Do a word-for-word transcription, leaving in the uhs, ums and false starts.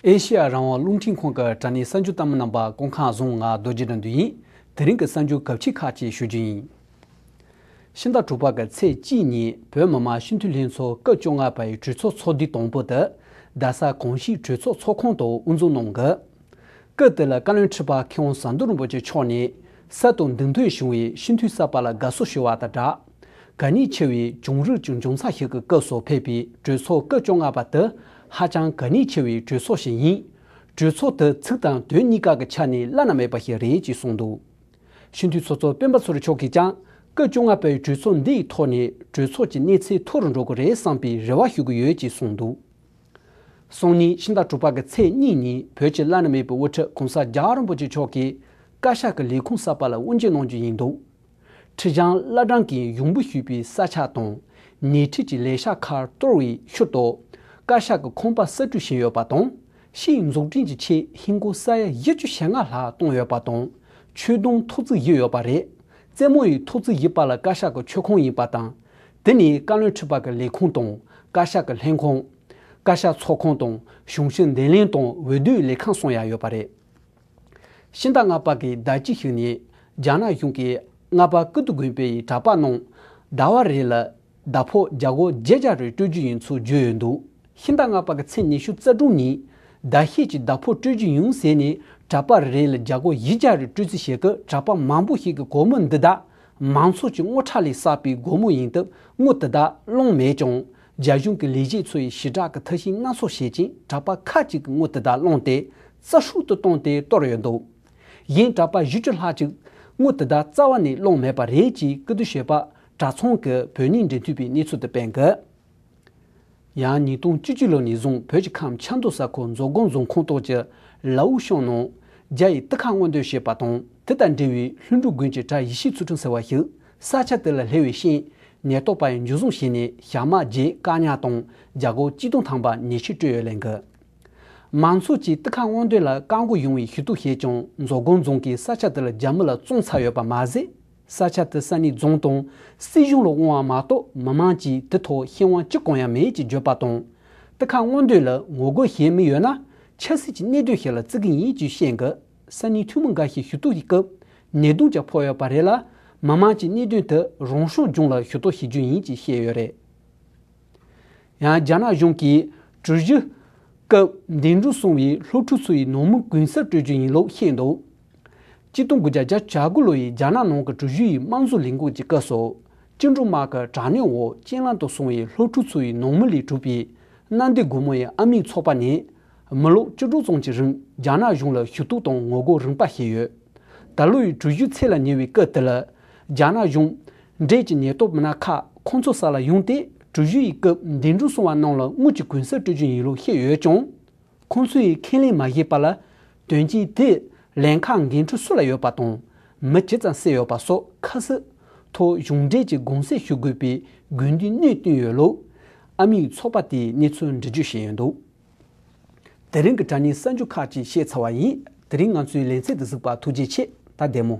ཨེ་ཤེ་ཡ་རང་དབང་རླུང་འཕྲིན་ཁང་གི་དྲ་གནས་གསར་འགྱུར་ལྟ་མི་རྣམ་པ་སྐུ་ཁམས་བཟང་། ང་རྡོ་རྗེ་དགྲ་འདུལ་ཡིན། དེ་རིང་གི་གསར་འགྱུར་གལ་ཆེ་ཁག་ཅིག་ཞུ་རྒྱུ་ཡིན། ཕྱི་ཟླ་དྲུག་པ་གི་ཚེས་གཅིག་ཉིན་བོད་མི་མང་སྤྱི་འཐུས་ལྷན་ཚོགས་སྐབས་བཅོ་ལྔ་པའི་གྲོས་ཚོགས་ཚོགས་འདུ་དང་པོ་དེ་རྡ་ས་གངས་སྐྱིད་གྲོས་ཚོགས་ཚོགས་ཁང་དུ་དབུ་འཛུགས་གནང་གི། སྐབས་དེ་ལ་བཀའ་བློན་ཁྲི་པ་མཁས་དབང་ཟམ་གདོང་རིན་པོ་ཆེ་མཆོག་ནས་གསར་དུ་འདེམས་ཐོན་བྱུང་བའི་སྤྱི་འཐུས་གསར་པ་ལ་དགའ་བསུ་ཞུ་བ་དང་སྦྲགས། གལ་གནད་ཆེ་བའི་བྱུང་རབས་ཀྱི་འབྱུང་རྩ་ཞིག་གི་སྐབས་སུ་ཕེབས་པའི་གྲོས་ཚོགས་སྐབས་བཅོ་ལྔ་པ་དེ་ཧ་ཅང་གལ་གནད་ཆེ་བའི་གྲོས་ཚོགས་ཤིག་ཡིན། གྲོས་ཚོགས་དེ་ཚིག་དང་དོན་གཉིས་ཀ་གི་ཆ་ནས་བླ་ན་མེད་པ་ཞིག་རེད་ཅེས་གསུངས་འདུག། སྤྱི་འཐུས་ཚོགས་གཙོ་སྤེན་པ་ཚེ་རིང་མཆོག་གིས་ཀྱང་སྐབས་བཅོ་ལྔ་པའི་གྲོས་ཚོགས་འདིའི་ཐོག་ནས་གྲོས་ཚོགས་ཀྱི་གནས་ཚད་མཐོ་རུ་འགྲོ་གི་རེད་བསམ་པའི་རེ་བ་ཞུ་གི་ཡོད་ཅེས་གསུངས་འདུག། སང་ཉིན་ཕྱི་ཟླ་དྲུག་པ་གི་ཚེས་གཉིས་ཉིན་བོད་ཀྱི་བླ་ན་མེད་པའི་དབུ་ཁྲིད་༸གོང་ས་༸རྒྱལ་བ་རིན་པོ་ཆེ་མཆོག་གིས་བཀའ་ཤག་གི་ལས་ཁུངས་གསར་པ་ལ་དབུ་འབྱེད་གནང་རྒྱུ་ཡིན་འདུག། ཁྲི་བྱང་བླ་བྲང་གི་ཡོང་འབབ་ཞུས་པའི་ས་ཆ་དང་ཉེ་འཁྲིས་ཀྱི་ལས་ཤག་ཁག་གཏོར་བའི་ཤུལ་དུ་བཀའ་ཤག་གི་ཁང་པ་གསར་སྐྲུན་བྱས་ཡོད་པ་དང་། ཕྱིའི་འཛུགས་སྐྲུན་གྱི་ཆེད་ཧིན་སྒོར་ས་ཡ་བཞི་བཅུ་ཞེ་ལྔ་ལྷག་བཏོན་ཡོད་པ་དང་། ཆོས་དུང་ཐོག་བརྩེགས་བཞི་ཡོད་པ་རེད། རྩེ་མོ་ཡི་ཐོག་བརྩེགས་བཞི་པ་ལ་བཀའ་ཤག་གི་མཆོད་ཁང་ཡིན་པ་དང་། དེ་ནི་བཀའ་བློན་ཁྲི་པ་གི་ལས་ཁུངས་དང་བཀའ་ཤག་གི་ལྷན་ཁང་། བཀའ་ཤག་ཚོགས་ཁང་དང་གཞུང་ཞབས་འདེམས་ལྷན་དང་འོས་བསྡུའི་ལས་ཁང་སོགས་ཡང་ཡོད་པ་རེད། ཕྱི་ཟླ་ལྔ་པ་གི་ཟླ་གཅིག་ཞིག་ནས་རྒྱ་ནག་གཞུང་གིས་རྔ་པ་ཀིརྟི་དགོན་པའི་གྲྭ་པ་རྣམས་ཟླ་བ་རེ་ལ་ཟླ་ཕོགས་རྒྱ་སྒོར་བརྒྱད་བརྒྱ་རེ་སྤྲོད་རྒྱུ་ཡིན་ཚུལ་བརྗོད་ཡོད་འདུག། ཕྱི་ཟླ་ལྔ་པ་གི་ཚེས་ཉི་ཤུ་རྩ་དྲུག་ཉིན་ཟླ་ཤས་ཀྱི་ཟླ་ཕོགས་སྤྲོད་རྒྱུ་ཡིན་ཟེར་ནས་གྲྭ་པ་རེ་ལ་རྒྱ་སྒོར་བཞི་བརྒྱ་རེ་སྤྲོད་རྩིས་བྱེད་སྐབས་གྲྭ་པ་མང་པོ་ཞིག་གིས་སྒོར་མོ་འདི་དག་མང་ཚོགས་ཀྱི་དངུལ་ཁྲག་ལས་བསགས་པའི་སྒོར་མོ་ཡིན་སྟབས་དངུལ་དེ་དག་སློང་མེད་ཀྱང་། རྒྱ་གཞུང་གི་ལས་བྱེད་ཚོ་ཡིས་ཞི་དྲག་གི་ཐབས་ཤེས་སྣ་ཚོགས་བྱས་ཀྱང་གྲྭ་པ་ཁག་ཅིག་གིས་དངུལ་དེ་དག་བླངས་ཏེ་རྩ་ཧྲུག་ཏུ་བཏང་སྟེ་གཏོར་ཡོད་འདུག། གཞན་གྲྭ་པ་བཞི་བཅུ་ལྷག་ཅིག་དངུལ་དེ་དག་རྩ་བ་ནས་བླངས་མེད་པ་རེད་ཅེས་ཀིརྟི་ཞོལ་པ་གྲྭ་ཚང་གི་བོད་གནས་འབྲེལ་མཐུད་པས་གནས་ཚུལ་དེ་སྤེལ་འདུག། ཡང་ཉིས་སྟོང་བཅུ་གཅིག་ལོ་ནས་བཟུང་བོད་ཀྱི་ཁམས་ཆབ་མདོ་ས་ཁུལ་མཛོ་སྒང་རྫོང་ཁོངས་གཏོགས་ཀྱི་ལའུ་ཤང་ནང་རྒྱ་ཡི་ཏི་ཁ་སྔོག་འདོན་བྱས་པ་དང་། དེ་དང་འབྲེལ་བའི་ལྷུན་གྲུབ་དགོན་གྱི་གྲྭ་ཡེ་ཤེས་ཚུལ་ཁྲིམས་ཟེར་བ་ཞིག་ས་ཆ་དེ་ལ་སླེབས་པའི་ཤིང་ནད་ཐོག་པ་ཡིས་འཇུ་བཟུང་བྱས་ནས་ཞག་མ་བརྒྱད་བཀག་ཉར་དང་རྒྱ་སྒོར་གཅིག་སྟོང་ཐམ་པ་ཉེས་ཆད་གཅོད་ཡོད་ལབ་འདུག། མང་ཚོགས་ཀྱིས་ཏི་ཁ་སྔོག་འདོན་ལ་བཀག་འགོག་ཡོང་བའི་ཞུ་གཏུག་བྱས་ཀྱང་མཛོ་སྒང་རྫོང་གིས་ས་ཆ་དེ་ལ་རྒྱ་མི་ལ་བཙོང་ཚར་ཡོད་པ་མ་ཟད། ས་ཆ་དེ་ས་གནས་རྫོང་དང་སྲིད་གཞུང་ལ་དབང་བ་མ་གཏོགས་མི་མང་གིས་དེ་ཐོག་ཤེས་དབང་ཅི་གང་ཡང་མེད་ཅེས་བརྗོད་པ་དང་། ཏི་ཁ་སྔོག་འདོན་ལ་ངོ་རྒོལ་བྱེད་མི་ཡོད་ན་ཆབ་སྲིད་ཀྱི་གནད་དོན་ཞིག་ལ་བརྩི་གི་ཡིན་ཅེས་བཤད་འདུག། ས་གནས་འཐུས་མི་འགའ་ཞིག་ཞུ་གཏུག་གི་སྐབས་ནད་དུག་ཀྱང་ཕོག་ཡོད་པ་རེད་ལ། མི་མང་གིས་གནད་དོན་དེ་རང་སྐྱོང་ལྗོངས་ལ་ཞུ་གཏུག་བྱེད་རྒྱུ་ཡིན་ཅེས་བཤད་ཡོད་རེད། ཡང་རྒྱ་ནག་གཞུང་གིས་གྲུ་བཞི་སྐབས་འདས་གྲོངས་སོང་བའི་སློབ་ཕྲུག་ཚོའི་ནང་མི་གུན་གསབ་སྤྲོད་རྒྱུ་ཡིན་ལུགས་བཤད་འདུག། གཅིག་སྟོང་དགུ་བརྒྱ་བརྒྱད་ཅུ་གྱ་དགུ་ལོ་ཡི་རྒྱ་ནག་ནང་གི་གྲུ་བཞི་ཡི་དམངས་གཙོ་ལས་འགུལ་གྱི་སྐབས་སུ་བཅིངས་འགྲོལ་དམག་གི་དྲག་གནོན་འོག་རྐྱེན་ལམ་དུ་སོང་བའི་སློབ་ཕྲུག་ཚོའི་ནང་མི་ལས་གྲུབ་པའི་གནམ་བདེ་སྒོ་མོ་ཡི་ཨ་མའི་ཚོགས་པ་ནས་མི་ལོ་བཅུ་དྲུག་ཙམ་གྱི་རིང་རྒྱ་ནག་གཞུང་ལ་ཞུ་གཏུག་དང་ངོ་རྒོལ་རིམ་པ་བྱས་ཡོད། ད་ལོ་ཡི་གྲུ་བཞི་ཚེས་ལ་ཉེ་བའི་སྐབས་དེ་ལ་རྒྱ་ནག་གཞུང་འབྲེལ་གྱི་ཉེན་རྟོག་མི་སྣ་ཁག་ཁོང་ཚོ་ས་ལ་ཡོང་སྟེ་གྲུ་བཞི་ཡི་སྐབས་འདས་གྲོངས་སོང་བ་རྣམས་ལ་དངུལ་གྱི་གུན་གསབ་སྤྲོད་རྒྱུ་ཡིན་ལུགས་བཤད་ཡོད་ཀྱང་། ཁོང་ཚོས་ཁས་ལེན་མ་བྱས་པ་ལ་དོན་རྐྱེན་དེ་ལན་ཁག་འགན་འཁྲི་སུ་ལ་ཡོད་པ་དང་མི་ཇི་ཙམ་བསད་ཡོད་པ་སོགས་ཁ་གསལ་ཐོག་གཞུང་འབྲེལ་གྱི་དགོངས་སེལ་ཞུ་དགོས་པའི་དགོས་འདུན་སྣོན་བཏོན་ཡོད་ལུགས་ཨ་མིའི་ཚོགས་པ་དེས་གནས་ཚུལ་འགྲེལ་བརྗོད་བྱས་ཡོད་འདུག། དེ་རིང་གི་དྲ་བརྙན་གསར་འགྱུར་ཁག་ཅིག་བཤད་ཚར་བ་ཡིན། དེ་རིང་ང་ཚོའི་ལེ་ཚན་དེ་གཟིགས་པར་ཐུགས་རྗེ་ཆེ། ད་བདེ་མོ།